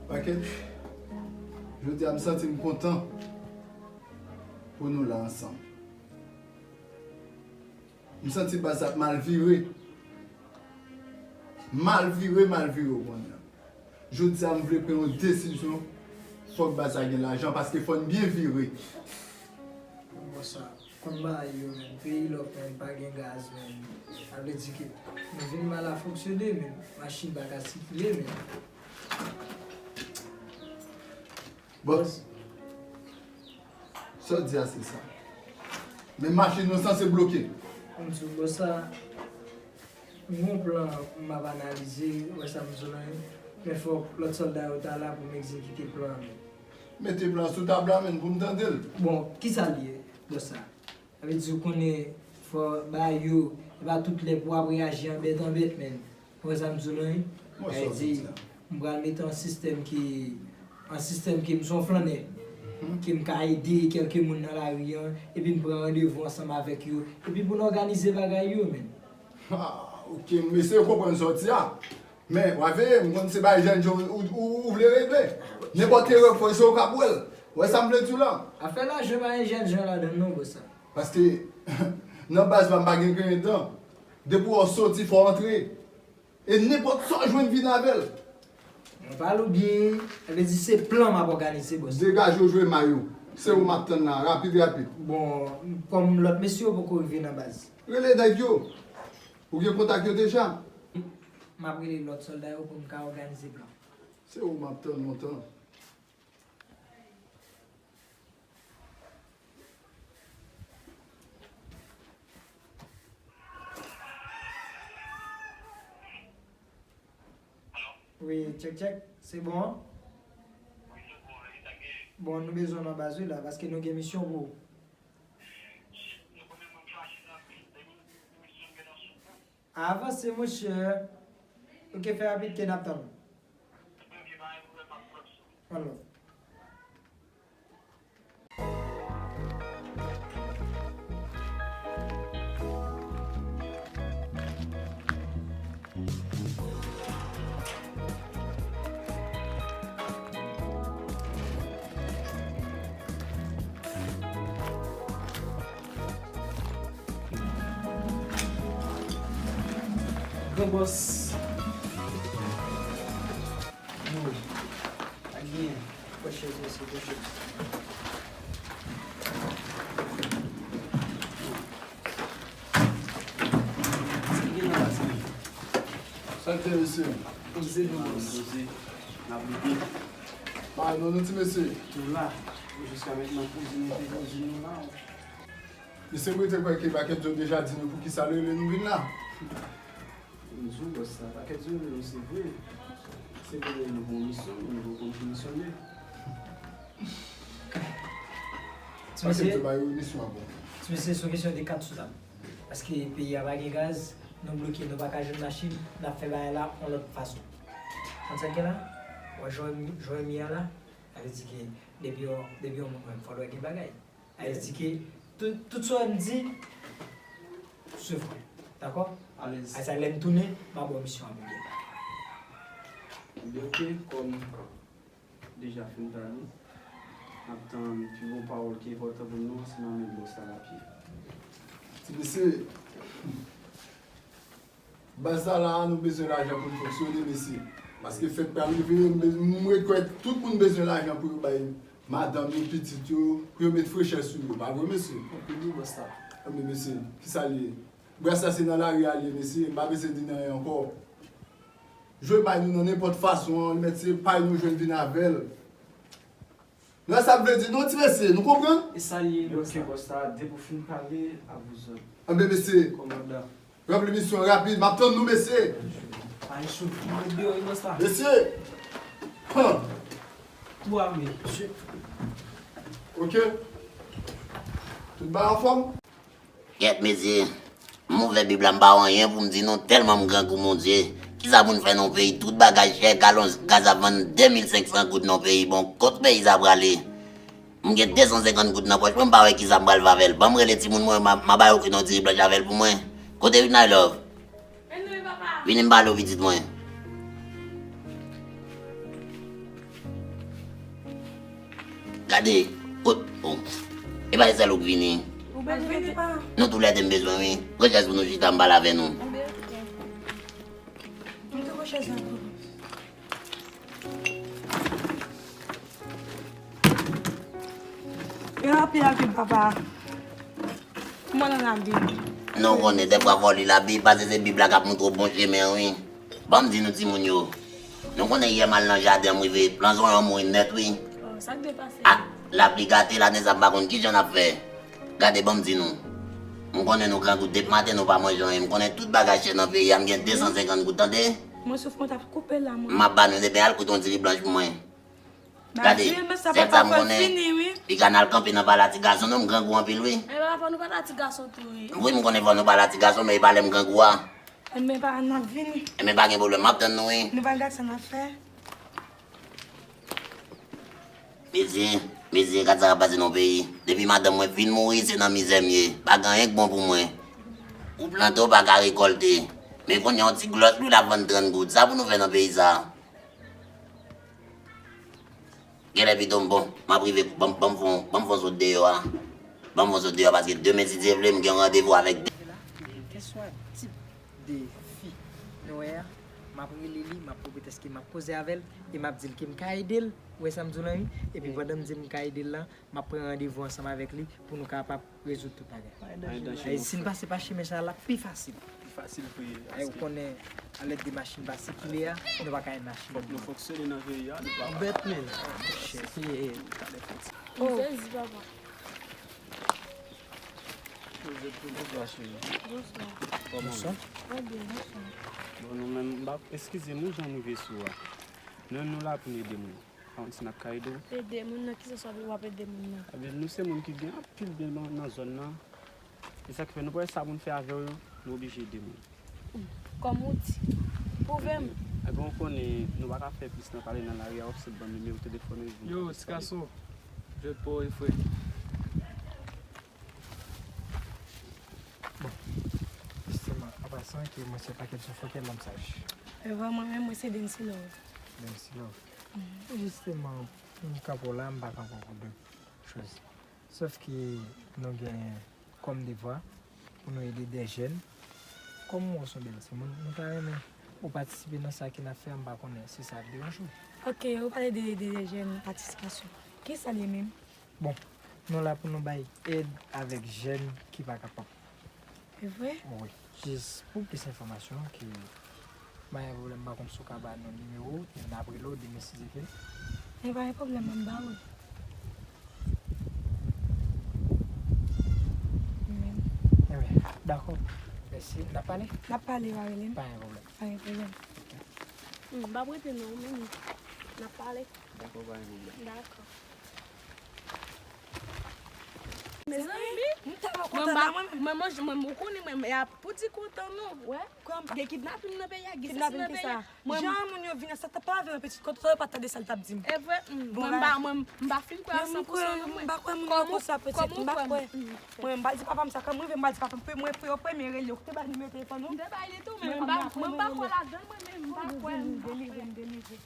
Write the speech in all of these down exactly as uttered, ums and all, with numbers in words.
Pakèt, jodi a m santi m kontan pou nou la ansanm. M santi baz ap mal vire. Mal vire, mal vire, w konnen. Jodi a m vle pran yon desizyon, fòk baz la gen lajan, paske fò n byen vire. Bon, sa, konn bagay yo, menm. Peyi lòk, menm, pa gen gaz, menm. Sa vle di ke nou vin mal a fonksyone, menm. Machin pa ka sikile, menm. Bòs, sa w di a se sa. Men machin nou sanse bloke. M di w, bòs, sa, m gon plan m ap analize, wè sa m di w la, men fòk lòt sòlda yo ta la pou m egzekite plan an. Mete plan sou tab la, menm, pou m tande l. Bon, kisa l ye, bòs, sa? Sa vle di, ou konnen, fò bagay yo, e pa tout lè pou w ap reyaji an bèt an bèt, menm. Ou konprann sa m di w lan, wi? Mwen, sa w di la. M pral mete yon sistèm ki, yon sistèm ke m se yon flannè, ke m ka ede kèlke moun nan lari an, epi n pran randevou ansanm avèk yo, epi pou n òganize bagay yo, menm. Ah, ok, m eseye konprann sa w di a. Men, w a veye, m konn se bagay jènjan ou, ou, ou vle regle. Nenpòt erè w fè, se ou k ap wè l. Ou wè sa m vle di w la? Afè lajan pa gen jènjan ladan l non, bòs, sa. Paske, nan baz pa m pa gen griyen dan. Depi w soti, fò w antre. E nenpòt sa w jwenn vin avè l. Mwen pale w byen, sa vle di se plan m ap òganize, bòs. Degaje w jwe may ou. Se ou m ap tann la, rapid, rapid. Bon, kòm lòt mesye yo poko rive nan baz. Rele nèg yo. Ou gen kontak yo deja? M ap rele lòt sòlda yo pou m ka òganize plan. Se ou m ap tann lontan. Wi, tchèk, tchèk. Se bon? Bon, nou bezwen w nan baz wi la, paske nou gen misyon pou ou. Avanse, monchè. Ok, fè rapid ke n ap tann ou. One love. Gran bòs. Yo, pa gen. Pran chèz, mesye, pran chèz. Sa k gen nan baz la? Sa k gen, mesye? Poze nou, bòs. Poze. N ap lite. Bay non, nou ti mesye. Nou la. Jiska mentnan, poze nou te poze nou la. Mesye, mwen te kwè ke Bakèt Djo deja di nou poukisa l rele nou vin la. M di w, bòs, sa Bakèt Djo rele nou, se vre. Se vre, nou gon misyon, men nou poko konn ki misyon l ye. Ti mesye, Bakèt Djo ba yo misyon ankò. Ti mesye, se yon kesyon de kat sou tab. Paske peyi a pa gen gaz, nou bloke, nou pa ka jwenn machin, n ap fè bagay la yon lòt fason. Konn sa k gen la? W a jwenn, jwenn mi a la, sa vle di ke depi yon, depi yon moun menm, fò l wè gen bagay. Sa vle di ke tout, tout sa w di, se vre. Dakò? Alèz. Sa lè m tounen, m a ba w misyon an pou byen. Ebyen, ok, kòm deja fin pale, n ap tann pi bon pawòl ki enpòtan pou nou an, se nan men bòs la l ap ye. Ti mesye, baz la la a, nou bezwen lajan pou n fonksyone, mesye. Paske fèt pral rive, m bez-, m ret kwè tout moun bezwen lajan pou yo bay madanm yo, pitit yo, pou yo met frechè sou yo. Pa vre, mesye? Anpil wi, bòs la. Anben, mesye, kisa l ye? Bras la se nan lari a l ye, mesye. M pa bezwen di n anyen ankò. Jwe bay nou nan nenpòt fason an, mèt se pay nou jwenn vin avè l. Nan sa m vle di nou, ti mesye, nou konprann? E sa l ye, bòs la. Ok, bòs la, depi w fin pale, a vous autres. Anben, mesye. Kòmandan. Ranpli misyon rapid, m ap tann nou, mesye. Pa gen cho, nou ret deyò wi, bòs la. Mesye! Han! Tou ame, mesye. Ok. Tout bagay anfòm? Kèt, mesye. M ouvè Bib la, m pa wè anyen pou m di nou, tèlman m grangou, Bondye. Kisa pou n fè nan yon peyi tout bagay chè, galon gaz ap vann de mil senk san goud nan yon peyi? Bon, kot peyi sa prale? M gen de san senkant goud nan pòch mwen, m pa wè kisa m pral fè avè l. Ban m rele timoun mwen, m a, m a ba yo kri nan diri blanch avè l pou mwen. Kote Vin My Love? Vini m pale w, pitit mwen. Gade, kot, oh. E pa se sèl ou k vini. Ou bezwen vini pa? Nou toulède m bezwen, wi. Pran chèz pou nou chita, m pale avè nou. Mete yon chèz la pou ou. Yo, anpil, anpil, papa. Kòman nou ap viv? Non, ou konnen, dèfwa fò li la, Bib, pase se Bib la k ap montre w bon chemen an, wi. Ban m di nou, timoun yo. Nou konnen yè m al nan jaden an, m rive, plan zonyon mouri nèt, wi. Oh, sa k te pase? Ah, lapli gate, la, nèg sa m pa konn kijan n ap fè. Gade, ban m di nou. M konnen nou grangou, depi maten nou pa manje anyen. M konnen tout bagay chè nan peyi a, m gen de san senkant goud, tande? Mwen souf mwen t ap koupe la, mwen. M ap ba nou, ebyen al koute yon ti ri blanch pou mwen. Gade, sèl sa m konnen, li ka n al kanpe nan pale a ti gason, non, m grangou anpil, wi. E papa, fò nou pale a ti gason tou, wi. Wi, m konnen fò nou pale a ti gason, men e pa lè m grangou a. Enben, pa, n ap vini. Enben, pa gen pwoblèm, m ap tann nou, wi. Nou pral gade sa n ap fè. Mezye, mezye, gad sa k ap pase nan peyi. Depi madanm mwen fin mouri, se nan mizè m ye. Pa gen anyen k bon pou mwen. Ou plante, ou pa ka rekòlte. Men kounye a, yon ti glòs lwil ap vann trant goud. Sa pou nou fè nan peyi sa a? Genlè pito m bon, m ap rive, ban m, ban m fè yon, ban m fè yon sot deyò a. Ban m fè yon sot deyò a, paske demen, si Dye vle, m gen yon randevou avèk. Kèlkeswa tip de fi nou wè a, m ap rele li, m ap pwopotèske, m ap koze avè l, e m ap di l ke m ka ede l. Ou wè sa m di w lan, wi? Epi pandan m di l m ka ede l lan, m ap pran randevou ansanm avèk li pou nou kapab rezoud tout bagay. Pa gen danje. E si n pase pa chimen sa a, l ap pi fasil. Pi fasil pou ye. E ou konnen, alèd de machin pa sikile a, nou pa ka jwenn machin. Fòk nou fonksyone nan peyi a, nou pa. Bèt men. Monchè. M sezi, papa. Joseph, bonswa, cheri. Bonswa. Kòman w ye? Bonswa. Trè byen, bonswa. Bon, nou menm, m pa, eskize m, wi, jan m rive sou ou a. Nou, nou la pou n ede moun. Pa konn si n ap ka ede w. Ede moun nan ki sans w ap ede moun nan? Ebyen, nou se moun ki gen anpil byen nan, nan zòn nan. E sa k fè nou pa wè sa pou n fè avè w yo, nou oblije ede moun. Kòm ou di. Pwouve m. Ebyen, ou konnen, nou pa ka fè plis nan pale nan lari a, w ap sot ban m nimewo telefòn ou vin. Yo, ti gason, jwèt pa w e frè. Bon, jisteman, an pasan, ke mwen se Pakèt Souflantè, lòm saj. E vre, mwen menm, mwen se Densilove. Densilove. Jisteman, m kanpe w la, m pa kanpe w pou de choz. Sòf ke nou gen kòm devwa pou nou ede de jèn. Kòm ou se yon bèl timoun, nou ta renmen ou patisipe nan sa ke n ap fè a, m pa konnen si sa ap deranje w. Ok, ou pale de ede de jèn, patisipasyon. Kisa l ye menm? Bon, nou la pou nou bay èd avèk jèn ki pa kapab. E vre? Wi. Jis pou plis enfòmasyon, ke pa gen pwoblèm, m pa konn si w ka ba nou nimewo w, epi n ap rele w demen si Dye vle. E pa gen pwoblèm, m ba ou l. Mwen menm. Ebyen, dakò. Mèsi. N ap pale? N ap pale, w a rele m. Pa gen pwoblèm. Pa gen pwoblèm. Hmm, m p ap rete non, ou menm. N ap pale. Dakò, pa gen pwoblèm. Dakò. Mezanmi, m tèlman kontan la, mwen menm. Mwen manje, mwen, ou konnen mwen, mwen ap pou di kontan non, wè. Gen kidnapin nan peyi a, gen sesi nan peyi a. Jan moun yo vin an, sa t ap pa avè yon pitit kontan, yo pa t tande sa l t ap di m. E vre, hmm, mwen m pa, mwen m pa fin kwè a san pou san non, mwen. M pa kwè moun yo konsa, pitit, m pa kwè. Mwen, m pa di papa m sa, kan m rive, m pa di papa m, mwen pou yo premye rele, ou te bay nimewo telefòn ou? M te bay li tou, men mwen m pa, mwen m pa kwè ladan l, mwen menm, m pa kwè, m pa kwè. M delivre, m delivre.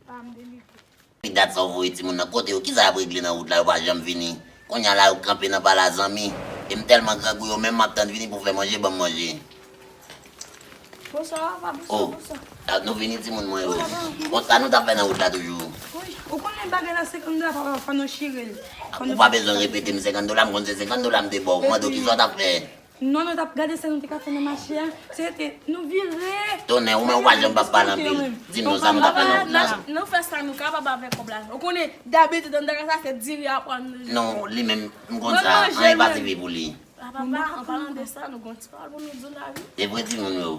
Pa m delivre. Pi dat sa w voye timoun nan kote yo, kisa y ap regle nan wout la, yo pa janm vini. Kounye a la yo kanpe nan pale a zanmi. E m tèlman grangou yo menm m ap tann vini pou fè manje, ban m manje. Bonswa, papa, bonswa, bonswa. Ah, nou vini timoun mwen yo. Bon, sa nou t ap fè nan wout la toujou? Wi, ou konnen bagay la senkant dola, papa, fò nou chire l. Ou pa bezwen repete m senkant dola, m konn se senkant dola m te ba w. Mande w kisa w t ap fè. Non, nou t ap gade sa nou te ka fè nan mache a. Se te, nou vire. Tonnè, ou menm ou pa janm p ap pale anpil. Di nou sa nou t ap fè nan wout la. Nou fè sa nou kapab avèk kòb la. Ou konnen, dabitid anndan kay sa se diri a pran nou. Non, li menm, m konn sa, anyen pa sèvi pou li. Papa, an palan de sa, nou gon ti pawòl pou nou di w la, wi. E vre timoun yo.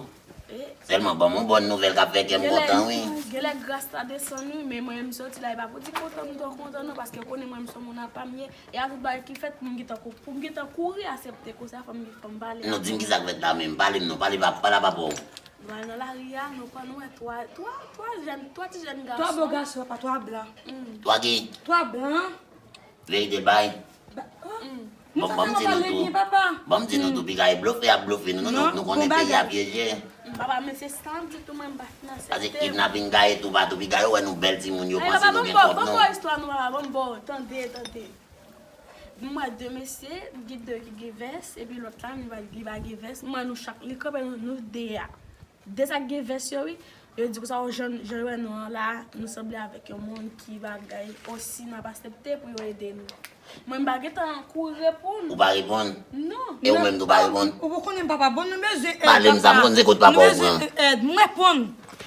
Sèlman ban m yon bòn nouvèl k ap fè kè m kontan, wi. Genlè gras la desann, wi, men mwen menm soti la, e pa pou di kontan m twò kontan non, paske ou konnen mwen menm se yon moun apa m ye. E a tout bagay ki fèt, pou m gentan kou-, pou m gentan kouri aksepte konsa, fò m, fò m pale. Non, di m kisa k fèt la menm. Pale m non, pale pa, pale a papa w. Nou al nan lari a, nou pran, nou wè twa, twa, twa jèn, twa ti jèn gason. Twa bo gason, papa, twa blan. Twa ki? Twa blan. Verite l bay. Bon, ban m di nou tou. Ban m di nou tou, piga e blofe ap blofe nou, nou, nou, nou konnen peyi a pyeje. Papa, men se sa m di tou, mwen m pa fin aksepte. Paske kidnaping gaye toupatou, piga yo wè nou bèl timoun, yo panse nou gen kont nou. Bon, bon, istwa nou, papa, bon, bon, tande, tande. M wè de mesye, gen de ki gen vès, epi lòt la, li pa, li pa gen vès. M wè nou chak, li kanpe nou, nou de a. De sa k gen vès yo, wi. Yo di konsa, o, jan, jan yo wè nou an la, nou sanble avèk yon moun ki bagay, osi n ap aksepte pou yo ede nou. Mwen, m pa gentan kouri reponn. Ou pa reponn? Non. E ou menm tou pa reponn? Ou pa konnen papa, bon, nou bezwen èd. Pale m sa, m konn se kot papa ou pran. Nou bezwen èd, m reponn.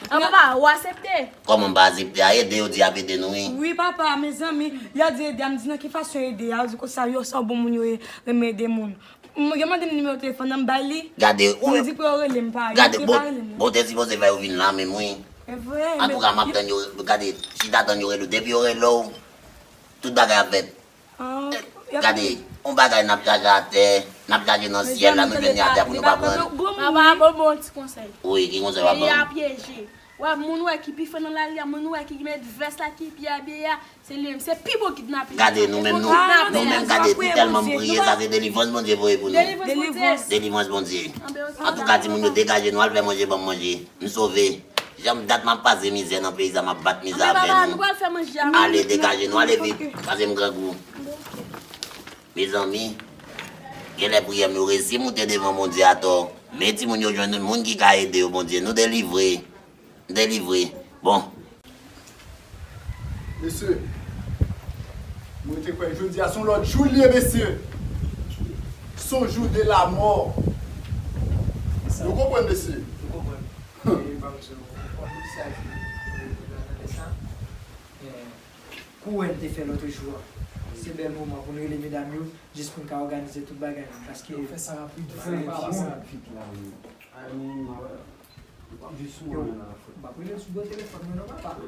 An, papa, ou aksepte? Kòman m pa aksepte a? Ede yo di y ap ede nou, wi. Wi, papa, mezanmi, y a di ede a, m di nan ki fason ede a, yo di konsa, yo, se yon bon moun yo ye, renmen ede moun. M, yo mande m nimewo telefòn nan, m bay li. Gade, ou. Li di pou yo rele m pa, gade, yo pa rele m. Bon, te sipoze fè yo vin la menm, wi. E vre. Antouka, m ap tann yo, gade, chita tann yo rele w. Depi yo rele w, tout bagay ap fèt. Ah, gade, yon bagay n ap chaje atè, n ap chaje nan syèl la, nou jwenn li atè pou nou pa pran. Papa, bon, bon, ti konsèy. Wi, ki konsèy w ap ban m? Peyi a pyeje. Wè, moun wè ki pi fò nan lari a, moun wè ki met vès la, ki pi abiye a, se li menm, se pi bon kidnaping. Gade nou menm, nou, nou menm, gade, nou tèlman m priye, sa se delivrans Bondye voye pou nou. Delivrans Bondye. Delivrans Bondye. Antouka, timoun yo, degaje nou, al fè manje, ban m manje. M sove. Jan m dat m ap pase mizè nan peyi sa, m ap bat mizè avè nou. Ale, degaje nou, ale vit, paske m grangou. Mezanmi, genlè priyè m yo resi moute devan Bondye atò. Men timoun yo jwenn moun ki ka ede yo, Bondye. Nou delivre. Delivre. Bon. Mesye, mwen te kwè jodi a se yon lòt jou l ye, mesye. Se yon jou de lamò. Nou konprann, mesye? Nou konprann. E, ban m di w, ou konn ki sa ki rive nan sa? E, kou wè n te fè lòt jou a. Se bèl moman pou n rele medam yo, jis pou n ka òganize tout bagay nou. Paske yo fè sa rapid, fè sa rapid la, wi. Yo, m ap rele l sou bò telefòn mwen non, papa.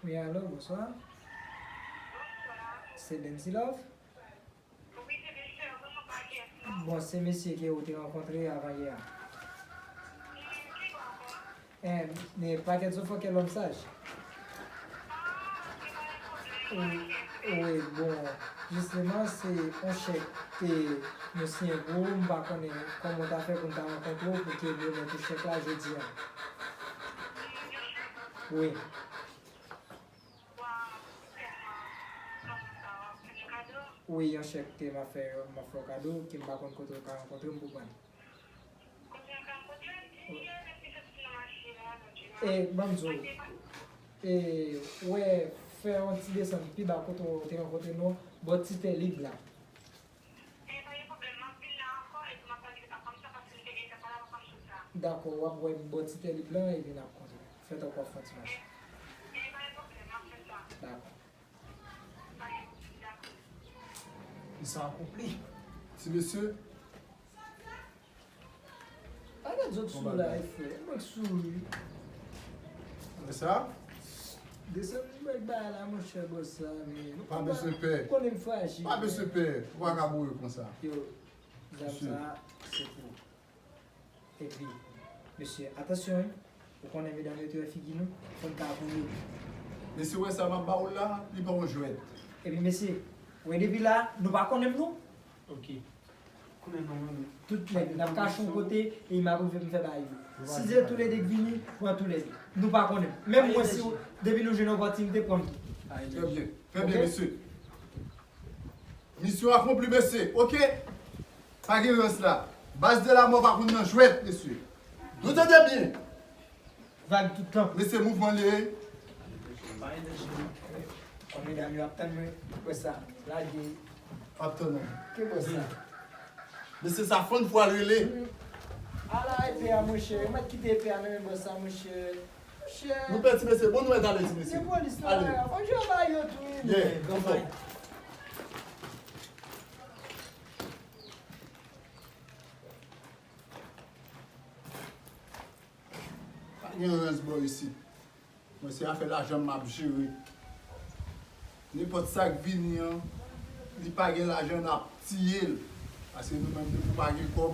Wi, alo, bonswa. Se Benzi Love? Bon, se mesye ke ou te rankontre avan yè a. Eh, men pakèt zofòkè lòm saj. Wi, wi, bon, jisteman, se yon chèk ke nou siyen pou ou, m pa konnen kòman w ta fè pou n ta rankontre w pou ke nou remèt ou chèk la jodi a. Wi. Wi, yon chèk ke m ap fè, m ap fè w kado, ke m pa konn kote w ka rankontre m pou pran l. E, ban m di w, e, wè, fè yon ti desann pi ba kote w te rankontre nou, bò ti tè lib la. Dakò, w ap wè m bò ti tè lib la, epi n ap kontre. Fè tankou w ap fè yon ti mache. Dakò. Misyon akonpli. Ti mesye. Pa gad zòt sou la, frè. Mwen k souri. Wè sa? Desann mwen bay la, monchè, bòs la, men. Pa bezwen pè. Konnen m frajil. Pa bezwen pè. Ou pa ka boure konsa. Yo, zam sa, se pou ou. Epi, mesye, atansyon, wi. Ou konnen medam yo te wè figi nou, fò n ka voye. Mesye, wè sa m ap ba ou la, li pa yon jwèt. Epi, mesye, wè depi la, nou pa konnen m non. Ok. Konnen non, mwen. Tout nèg, n ap kache yon kote, e m ap rive m fè bagay yo. Si se toulède k vini, pran toulède. Nou pa konnen. Menm mwen, si w, depi nou jwenn opòtinite, pran m tou. Trè byen. Trè byen, mesye. Misyon akonpli, mesye. Ok? Pa gen rans la. Baz de lamò pa konn nan jwèt, mesye. Nou tande byen. Vag tout tan. Mesye, mouvman li ye. Pa gen danje non. Kon medam yo ap tann mwen. Wè sa. Lage. Ap tann mwen. Ke wè sa. Mesye, sa fann fwa l rele. Ala epe a, monchè. Yo mèt kite epe a nan men bòs sa, monchè. Monchè. Nou pè ti mesye. Bon, nou mèt ale, ti mesye. Se polis la. Ale. Fò jwe ba yo tou, wi. Yeah, konfò. Pa gen rans bò isit. Mwen, se afè lajan m ap jere. Nenpòt sa k vini an, li pa gen lajan, n ap tiye l. Paske nou menm, depi w pa gen kòb,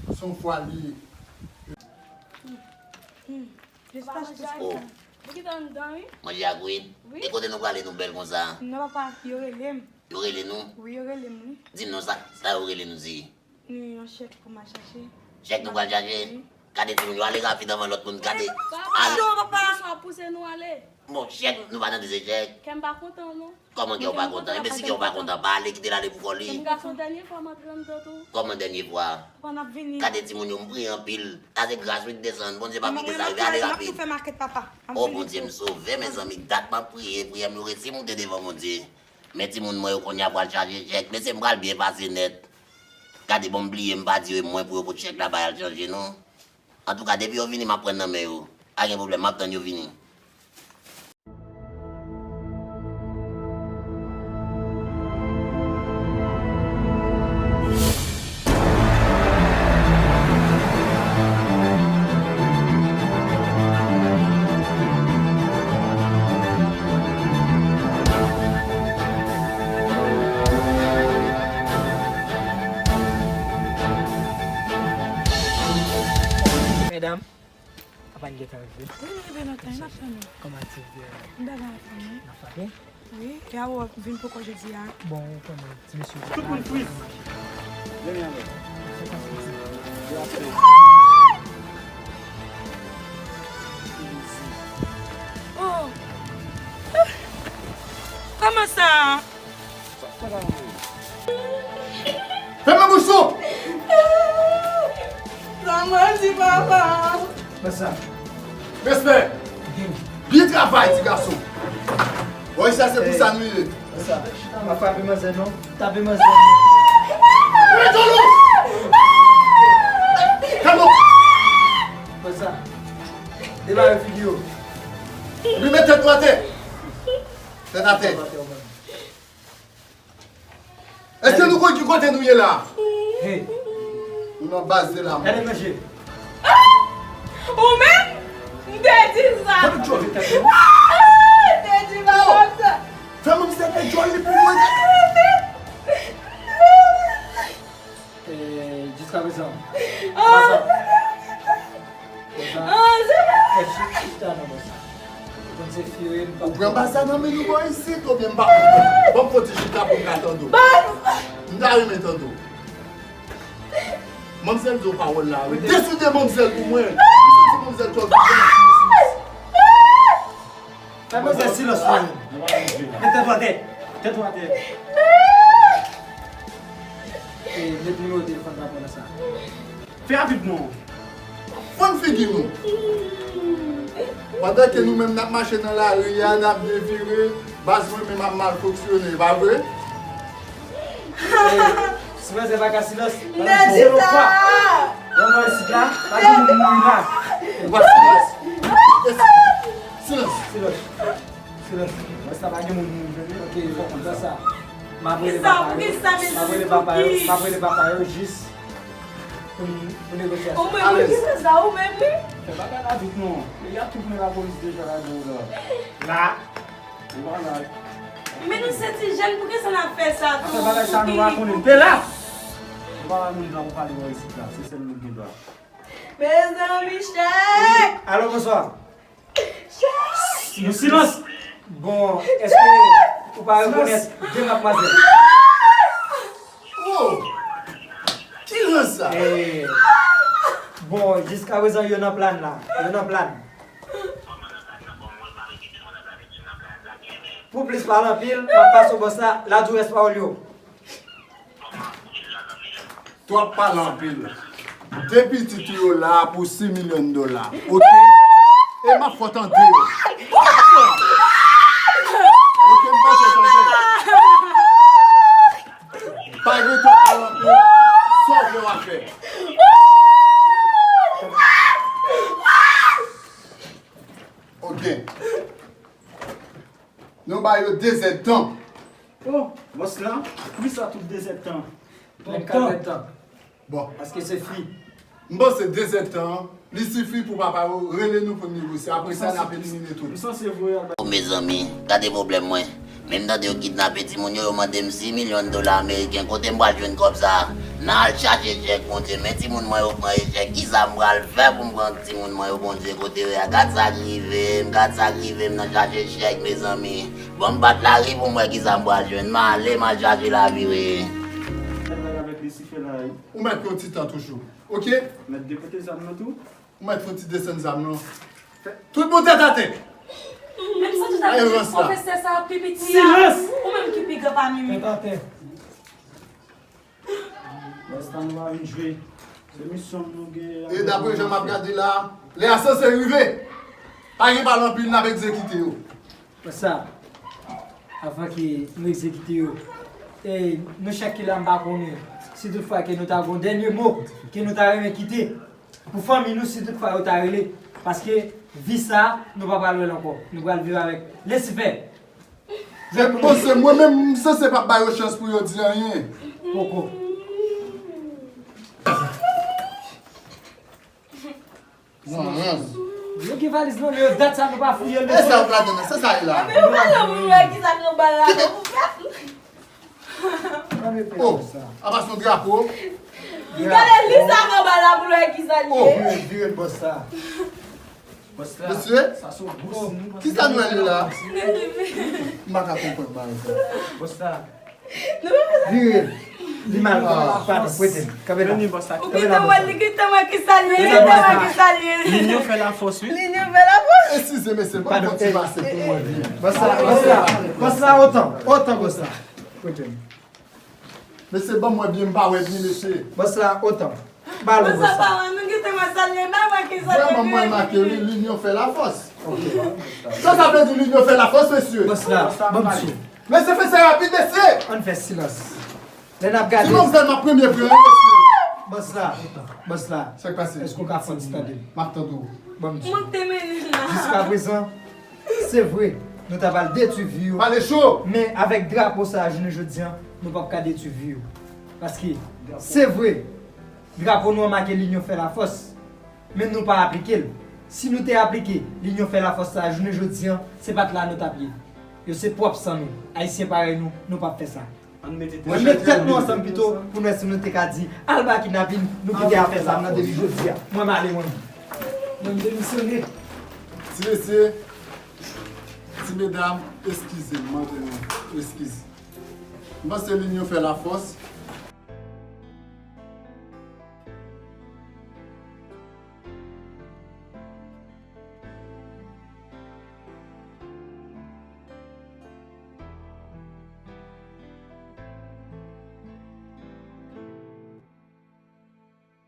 se yon fwa l ye. Papa Jean-Jacques, oh, nou kite anndan, wi. Manje a kwit? Wi. E kote nou prale nou bèl konsa? Non, papa, yo rele m. Yo rele nou? Wi, yo rele m, wi. Di m non, sa, sa yo rele nou di? Ni yon chèk pou m al chache. Chèk nou pral chache? Wi. Gade timoun yo, ale rapid anvan lòt moun, gade. Papa, ale. Papa, sa pouse nou ale. Bon, chèk, nou pa tande se chèk. Kè m pa kontan, non. Kòman kè w pa kontan? Ebyen, si kè w pa kontan, pa ale, kite l ale pou kò li. M ka fè yon dènye fwa m antre anndan tou. Kòman dènye fwa? Gade timoun yo, m priye anpil. Sa se gras wi k desann. Bondye p ap kite sa rive. Ale rapid. O Bondye, m sove, mezanmi. Dat m ap priye, priyè m yo resi moute devan Bondye. Men timoun mwen yo kounye a pral chaje chèk. Mesye, m pral byen pase nèt. Gade, bon, m bliye, m pa di yo e mwen pou yo pot chèk la bay al chanje, non. Antouka, depi yo vini, m ap pran nan men yo. Pa gen pwoblèm, m ap tann yo vini. Medam, apa n gentan rive? Wi, nou rive nan kay, n ap tann ou. Kòman aktivite a? Bagay ap fini. N ap frape? Wi, e a ou ap vin poko jodi a? Bon, ou konnen, ti mesye. Tout moun fris. Vini avè. Oh! Kòman sa? Fèmen bouch ou! Sa mwen di papa. Fè sa. Respè. Byen travay, ti gason. Woy, sa se pou sa nou ye. Fè sa. Pa frape manzè non. Tape manzè non. Mete w non. Kalme w. Fè sa. Debare figi w. Epi met tèt nou atè. Tèt atè. Èske nou konn ki kote nou ye la? Hey. Nou nan baz de la mò. Gade manje. Ou menm? M te di sa. Fèmen djòl. M te di bagay sa. Fèmen msye fè djòl li pou mwen. Eh, jiskaprezan. Ah! Konsa. Ah, se pa. Eh, chi-, chita nan bò sa. Ou konn se fi yo ye, m pa. Ou pran baz sa nan men nou bò isit, oubyen m pa konprann? Ban m fon ti chita pou m ka tande w. Baz! M ta renmen tande w. Manmzèl di w pawòl la, wi. Deside manmzèl pou mwen. M santi manmzèl twò vivan. Fè manzè silans, mwen. Met tèt ou atè. Tèt ou atè. E, met nimewo telefòn pa pran nan sa. Fè avèk nou. Fann figi nou. Pandan ke nou menm n ap mache nan lari a, n ap devire, baz mwen menm ap mal fonksyone, pa vre? Si manzè pa ka silans, pa nan zero fwa. Nan mwen isit la, pa gen moun mouri la. Ou pa silans? Silans. Silans. Silans. Mwen sa pa gen moun mouri, tande? Ok, fò konn sa. M ap rele papa yo. M ap rele papa yo. M ap rele papa yo jis pou n, pou negosyasyon. Ou menm, ou ki fè sa, ou menm, wi. Fè bagay la vit non. Peyi a tou plen lapolis deja ladan la. La. Men nou se ti jèn, poukisa n ap fè sa tou? Apre bagay sa nou pa konnen. Te la! Nou pa ba moun dwa pou pale nan isit la. Se sèl nou gen dwa. Mezanmi, chèk! Alo, bonswa. Chèk! Yon silans! Bon, èske ou pa rekonèt de madmwazèl? Oh! Ki rans sa? Eh, bon, jiskaprezan yo nan plan la. Yo nan plan. Pou plis pale anpil, m ap pase w bòs la, la di w rès pawòl yo. Twòp pale anpil. De pitit ou yo la pou sis milyon dola. Oke? E m ap fè w tande yo. Oke, m pase w tande. Pa gen twòp pale anpil. Sa w vle w ap fè. Oke. Nou ba yo de zèdtan. Oh, bòs la, poukisa tout de zèdtan? Menm kat zèdtan. Bon. Paske se fi. M panse de zèdtan an, li sifi pou papa yo rele nou pou n negosye. Apre sa, n ap elimine tout. Ou sanse voye al bay. Oh, mezanmi, gade pwoblèm mwen. Men m tande yo kidnape timoun yo, yo mande m sis milyon dola ameriken. Kote m pral jwenn kòb sa a? N al chache chèk, Bondye. Men timoun mwen yo pran echèk. Kisa m pral fè pou m pran timoun mwen yo, Bondye? Kote yo ye a? Gad sa k rive m, gad sa k rive m nan chache chèk, mezanmi. Bon, m bat lari pou m wè kisa m pral jwenn. M ale, m al chache lavi, wi. Gad bagay avèk Lisifè la, wi. Ou mèt yon ti tan toujou, oke? Mèt depote zam nan tou. Ou mèt fouti desann zam nan. Tout moun tèt atè. Menm sa tout ap di pwofesè sa pi piti a. Silans! Ou menm ki pi gran pami nou. Tèt atè. Lè sa nou pa vin jwe. Se misyon nou gen. E dapre jan m ap gade la, lè a sanse rive. Pa gen pale anpil, n ap egzekite yo. Konsa, avan ke nou egzekite yo, e nou chak ki la, m pa konnen si toutfwa ke nou ta gon dènye mo ke nou ta renmen kite pou fanmi nou, si toutfwa yo ta rele, paske vi sa, nou pa pral wè l ankò. Nou pral viv avèk Lisifè. Fè m panse, mwen menm, m sanse p ap ba yo chans pou yo di anyen. Poko. Non, non. Yo gen valiz nan men yo, dat sa nou pa fouye l. E sa w gade nan, se sa e la. Men yo pa nan moun wè ki sa k anba la. Oh, apa se yon drapo? Gade li sa k anba la pou l wè ki sa l ye. Oh, vire, vire bòs sa. Bòs la. Mesye? Sa se yon gwo siy. Kisa nou wè li la? M pa ka konprann bagay sa. Bòs la. Vire. Li mal. Padon, prete m. Kanpe la. Ou gentan wè, li gentan wè ki sa l ye, li gentan wè ki sa l ye. Linyon fè lafòs, wi. Linyon fè lafòs. Eskize, mesye, ban m kontinye pase pou mwen byen. Bòs la, bòs la, bòs la, otan, otan, bòs la. Prete m. Mesye, ban m wè byen, m pa wè byen, mesye. Bòs la, otan. Bòs la, pa wè, nou gentan wè sa l ye, ba wè ki sa l ye. Vrèman, mwen make, wi, linyon fè lafòs. Sa, sa vle di linyon fè lafòs, mesye. Bòs la, ban m sou. Mesye, fè sa rapid, mesye. Ann fè silans. Lè n ap gade. Sinon, m sèlman premye pran, mesye. Bòs la, bòs la. Sa k pase? Èske w ka fè ti tande m? M ap tande w. Ban m di w. Mwen te mennen la. Jiska prezan, se vre, nou ta pral detwi vi yo. Pale cho! Men avèk drapo sa a, jounen jodi a, nou p ap ka detwi vi yo. Paske, se vre, drapo nou an make linyon fè lafòs. Men nou pa aplike l. Si nou te aplike linyon fè lafòs sa a, jounen jodi a, se pa t la nou t ap ye. Yo se pwòp san nou. Ayisyen parèy nou, nou p ap fè sa. Ann met tèt nou ansanm pito pou nou wè si nou te ka di, al ba kidnapin, nou kite afè sa nan depi jodi a. Mwen m ale, mwen. Mwen m demisyone. Ti mesye, ti medam, eskize m, mande nou eskiz. M panse linyon fè lafòs.